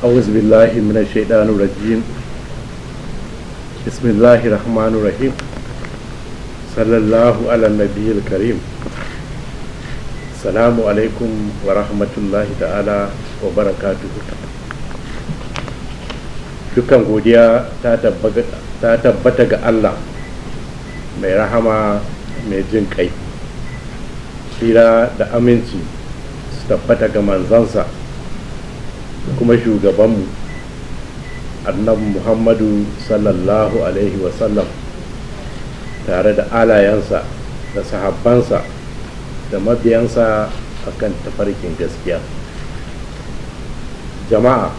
أعوذ بالله من الشيطان الرجيم. بسم الله الرحمن الرحيم. صلى الله على النبي الكريم. السلام عليكم ورحمة الله تعالى وبركاته. Dukkan godiya ta tabbata ga Allah mai rahama mai jin kai. Tsira da aminci su tabbata ga manzansa kuma shugabanmu Annabi Muhammadu sallallahu alaihi wasallam, tare da alayensa da sahabbansa da mabiyansa akan tafarkin gaskiya. Jama'a,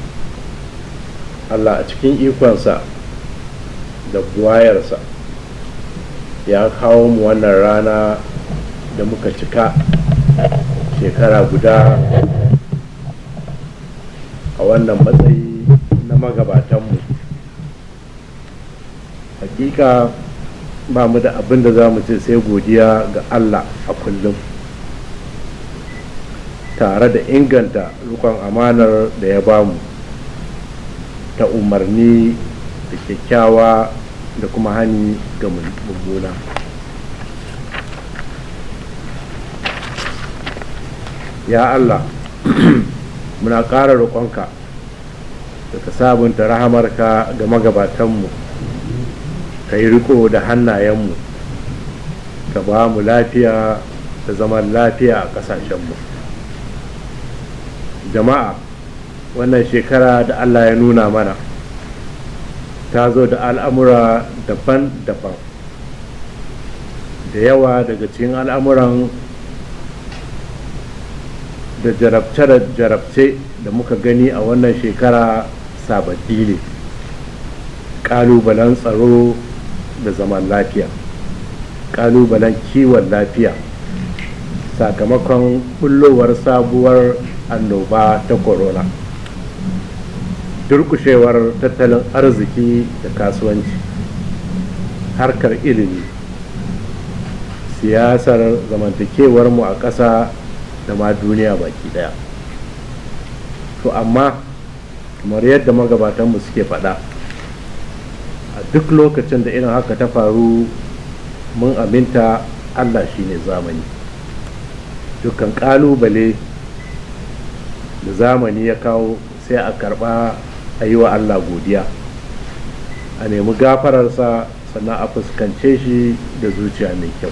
Allah a cikin ikonsa da buwayarsa ya kawo mu wannan rana da muka cika shekara guda a wannan matsayi na magabatanmu. Hakika ba mu da abin da za mu ce sai godiya ga Allah a kullum, tare da inganta rikon amanar da ya bamu ta umarni da kyakkyawa da kuma hani ga mummuna. Ya Allah, muna ƙara roƙonka da ka sabunta rahamarka ga magabatanmu, ka yi riko da hannayenmu, ka ba mu lafiya da zaman lafiya a ƙasashenmu. Jama'a, wannan shekara da Allah ya nuna mana ta zo da al'amura daban-daban. Da yawa daga cikin al'amuran da jarabce-jarabce da muka gani a wannan shekara sababbi ne. Ƙalubalen tsaro da zaman lafiya, ƙalubalen kiwon lafiya sakamakon bullowar sabuwar annoba ta corona, durƙushewar tattalin arziki da kasuwanci, harkar ilimi, siyasar zamantakewar mu a ƙasa da ma duniya baki ɗaya. To amma kamar yadda magabatanmu suke faɗa, a duk lokacin da irin haka ta faru, mun aminta Allah shine zamani. Dukkan ƙalubale da zamani ya kawo sai a karɓa, a yi wa Allah godiya, a nemi gafararsa, sannan a fuskance shi da zuciya mai kyau,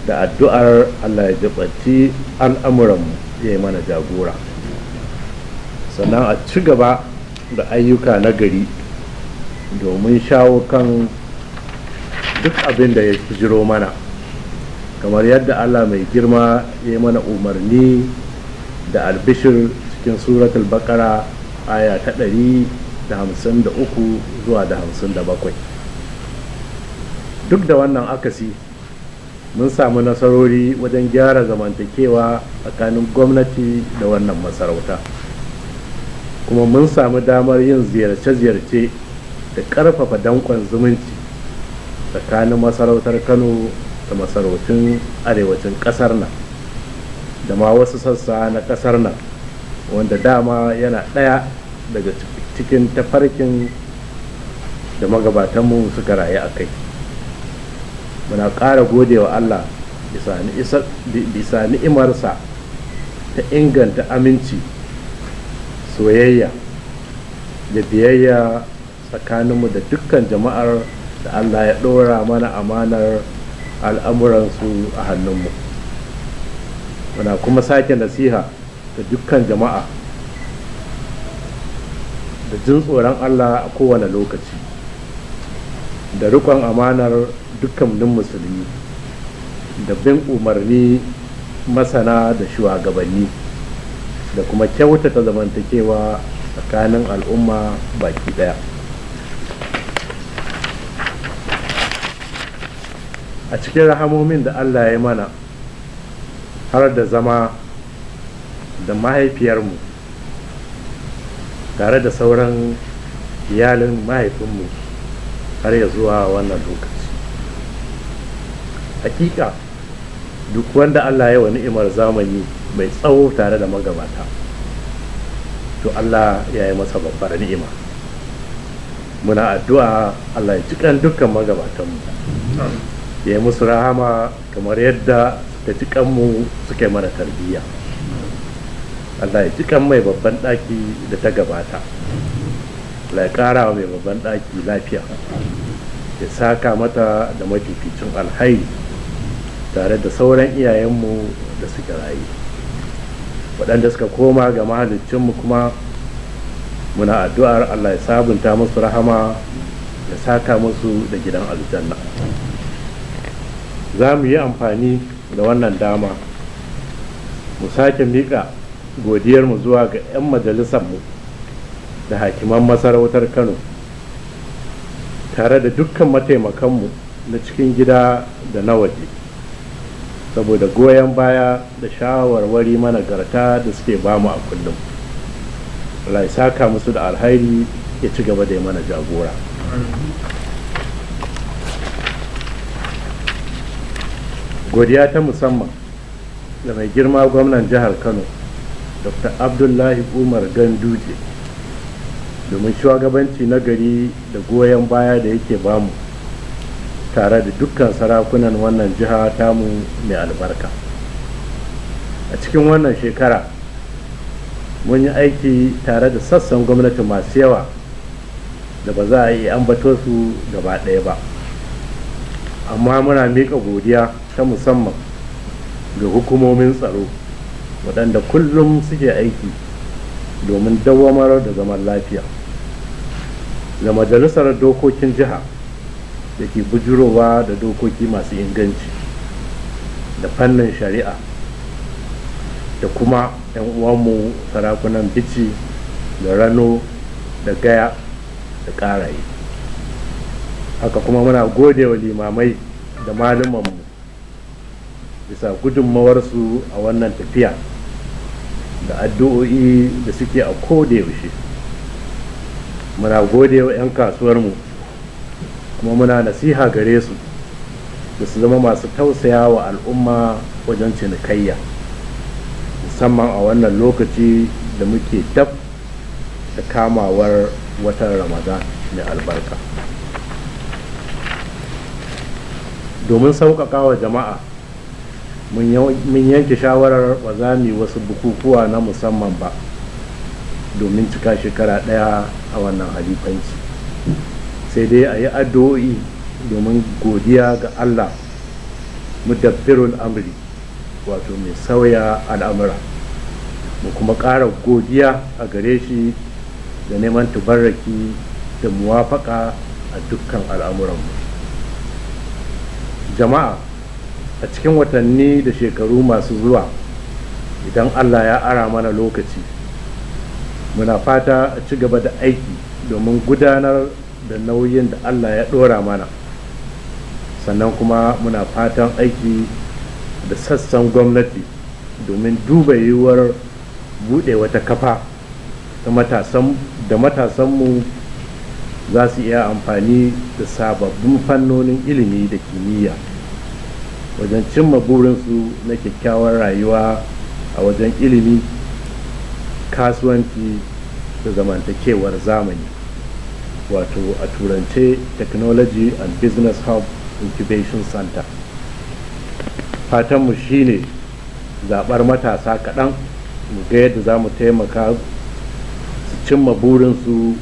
da addu'ar Allah ya jibanci al'amuranmu, ya yi mana jagora. Sannan a ci gaba da ayyuka na gari domin shawo kan duk abin da ya jiro mana, kamar yadda Allah mai girma ya yi mana umarni da albishir cikin suratul Baqara aya ta 153 zuwa da 57. Duk da wannan akasi, mun samu nasarori wajen gyara zamantakewa tsakanin gwamnati da wannan masarauta, kuma mun samu damar yin ziyarce-ziyarce da ƙarfafa danƙon zumunci tsakanin masarautar Kano da masarautun arewacin ƙasar nan da ma wasu sassa na ƙasar nan, wanda dama yana ɗaya daga cikin tafarkin da magabatanmu suka rayu a kai. Muna ƙara gode wa Allah bisa ni'imarsa ta inganta aminci, soyayya da biyayya tsakaninmu da dukkan jama'ar da Allah ya ɗora mana amanar al'amuransu a hannunmu. Muna kuma sake nasiha da dukkan jama'a da jin tsoron Allah a kowane lokaci, da riƙon amanar dukkanin musulmi, da bin umarni masana da shugabanni, da kuma kyautata zamantakewa tsakanin al'umma baki ɗaya. A cikin rahamomin da Allah ya mana, har da zama da mahaifiyarmu tare da sauran iyalin mahaifinmu har ya zuwa wannan lokaci. Hakika duk wanda Allah ya wa ni'imar zamani mai tsawo tare da magabata, To Allah ya yi masa babbar ni'ima. Muna addu'a Allah ya jikan dukkan magabatanmu, ya yi musu rahama kamar yadda suka jikanmu suka yi mana tarbiyya. Allah ya jikan mai babban ɗaki da ta gabata. Allah ya ƙara wa mai babban ɗaki lafiya, ya saka mata da mafificin alhairi tare da sauran iyayenmu da suka rayu. Waɗanda suka koma ga mahaliccinmu kuma muna addu'ar Allah ya sabunta musu rahama, ya saka musu da gidan aljanna. Za mu yi amfani da wannan dama mu sake miƙa godiyarmu zuwa ga 'yan majalisarmu da hakiman masarautar Kano, tare da dukkan mataimakanmu na cikin gida da na waje, saboda goyon baya da shawarwari managarta da suke bamu a kullum. Allah ya saka musu da alhairi, ya ci gaba da mana jagora. Godiya ta musamman da mai girma gwamnan jihar Kano, Dr. Abdullahi Umar Ganduje, domin shugabanci na gari da goyon baya da yake bamu tare da dukkan sarakunan wannan jiha tamu mai albarka. A cikin wannan shekara mun yi aiki tare da sassan gwamnati masu yawa da ba za a iya ambato su gaba ɗaya ba, amma muna miƙa godiya ta musamman ga hukumomin tsaro waɗanda kullum suke aiki domin dawwamar da zaman lafiya, da majalisar dokokin jiha da ke bujurowa da dokoki masu inganci, da fannin shari'a, da kuma 'yan uwanmu sarakunan Bici da Rano da Gaya da Karaye. Haka kuma muna gode wa limamai da malumanmu bisa gudunmawarsu a wannan tafiya da addu'o'i da suke a koda yaushe. Muna gode wa 'yan kasuwarmu, kuma muna nasiha gare su da su zama masu tausaya wa al'umma wajen cinikayya, musamman a wannan lokaci da muke dab da kamawar watan Ramadan mai albarka. Domin sauƙaƙa wa jama'a, mun yanke shawarar ba za mu yi wasu bukukuwa na musamman ba domin cika shekara ɗaya a wannan halifanci, sai dai a yi addu'o'i domin godiya ga Allah mudabbirul amri, wato mai sauya al'amura, mu kuma ƙara godiya a gare shi da neman tubarraki da muwafaka a dukkan al'amuranmu. Jama'a, a cikin watanni da shekaru masu zuwa, idan Allah ya ara mana lokaci, muna fata a ci gaba da aiki domin gudanar da nauyin da Allah ya ɗora mana. Sannan kuma muna fatan aiki da sassan gwamnati domin duba yiwuwar buɗe wata kafa da matasanmu za su iya amfani da sababbin fannonin ilimi da kimiyya wajen cimma burinsu na kyakkyawar rayuwa a wajen ilimi, kasuwanci da zamantakewar zamani, wato a turance Technology and Business Hub Incubation Center. Fatanmu shine zaɓar matasa kaɗan mu ga yadda za mu taimaka su cimma burinsu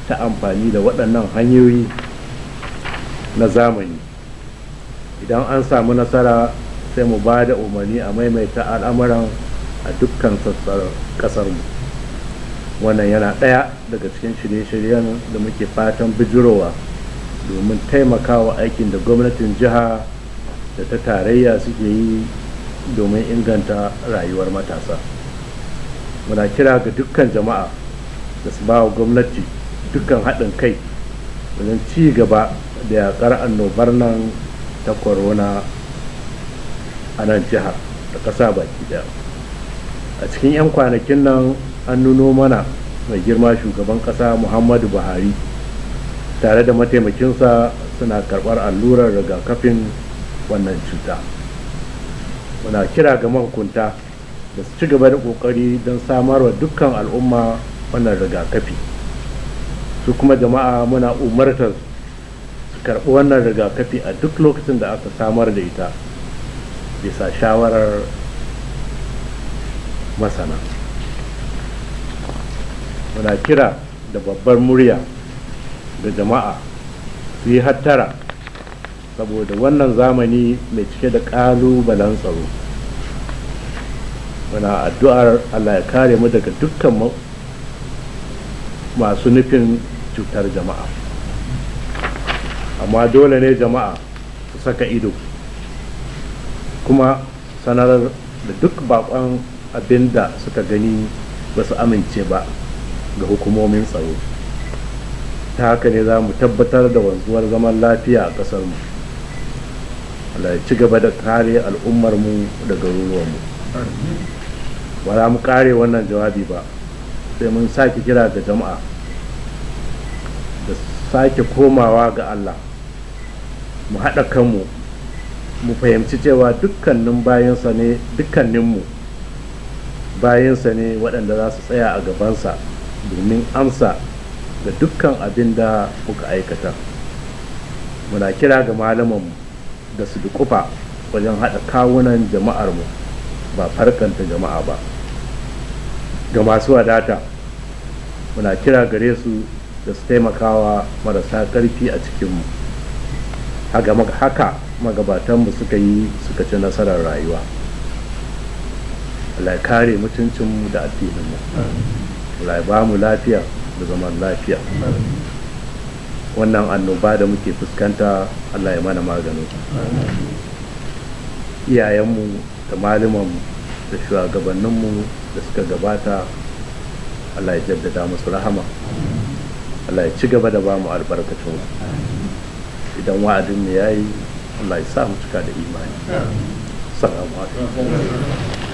ta amfani da waɗannan hanyoyi na zamani. Idan an samu nasara, sai mu ba da umarni a maimaita al'amuran a dukkan sassan ƙasarmu. Wannan yana ɗaya daga cikin shirye-shiryen da muke fatan bijirowa domin taimakawa aikin da gwamnatin jiha da ta tarayya suke yi domin inganta rayuwar matasa. Muna kira ga dukkan jama'a da su ba wa gwamnati dukkan haɗin kai wajen ci gaba da yaƙar annobar nan ta corona a nan jihar da ƙasa baki ɗaya. A cikin 'yan kwanakin nan an nuno mana mai girma shugaban ƙasa Muhammadu Buhari tare da mataimakinsa suna karɓar allurar rigakafin wannan cuta. Muna kira ga mahukunta da su ci gaba da ƙoƙari don samarwa dukkan al'umma wannan rigakafi. Su kuma jama'a muna umartar su karɓi wannan rigakafi a duk lokacin da aka samar da ita bisa shawarar masana. Muna kira da babbar murya ga jama'a su yi hattara saboda wannan zamani mai cike da ƙalubalen tsaro. Muna addu'ar Allah ya kare mu daga dukkan masu nufin cutar jama'a. Amma dole ne jama'a su saka ido kuma sanar da duk bakon abin da suka gani ba su amince ba ga hukumomin tsaro. Ta haka ne za mu tabbatar da wanzuwar zaman lafiya a ƙasarmu. Allah ya ci gaba da kare al'ummarmu da garuruwanmu. Ba za mu kare wannan jawabi ba sai mun sake kira ga jama'a da sake komawa ga Allah, mu haɗa kanmu, mu fahimci cewa dukkanin bayansa ne, dukkaninmu bayansa ne waɗanda za su tsaya a gabansa domin amsa ga dukkan abin da muka aikata. Muna kira ga malamanmu da su dukufa wajen haɗa kawunan jama'armu ba farkanta jama'a ba. Ga masu wadata muna kira gare su da su taimakawa marasa ƙarfi a cikinmu. Haka magabatanmu suka yi suka ci nasarar rayuwa. Allah ya kare mutuncinmu da addininmu. Allah ya ba mu lafiya da zaman lafiya. Wannan annoba da muke fuskanta, Allah ya mana maganin. Iyayenmu da malumanmu da shugabanninmu da suka gabata, Allah ya jaddada musu rahama. Allah ya ci gaba da ba mu albarkacin. Idan wa'adin mu yayi, Allah ya sa mu cika da imani. Assalamu alaikum.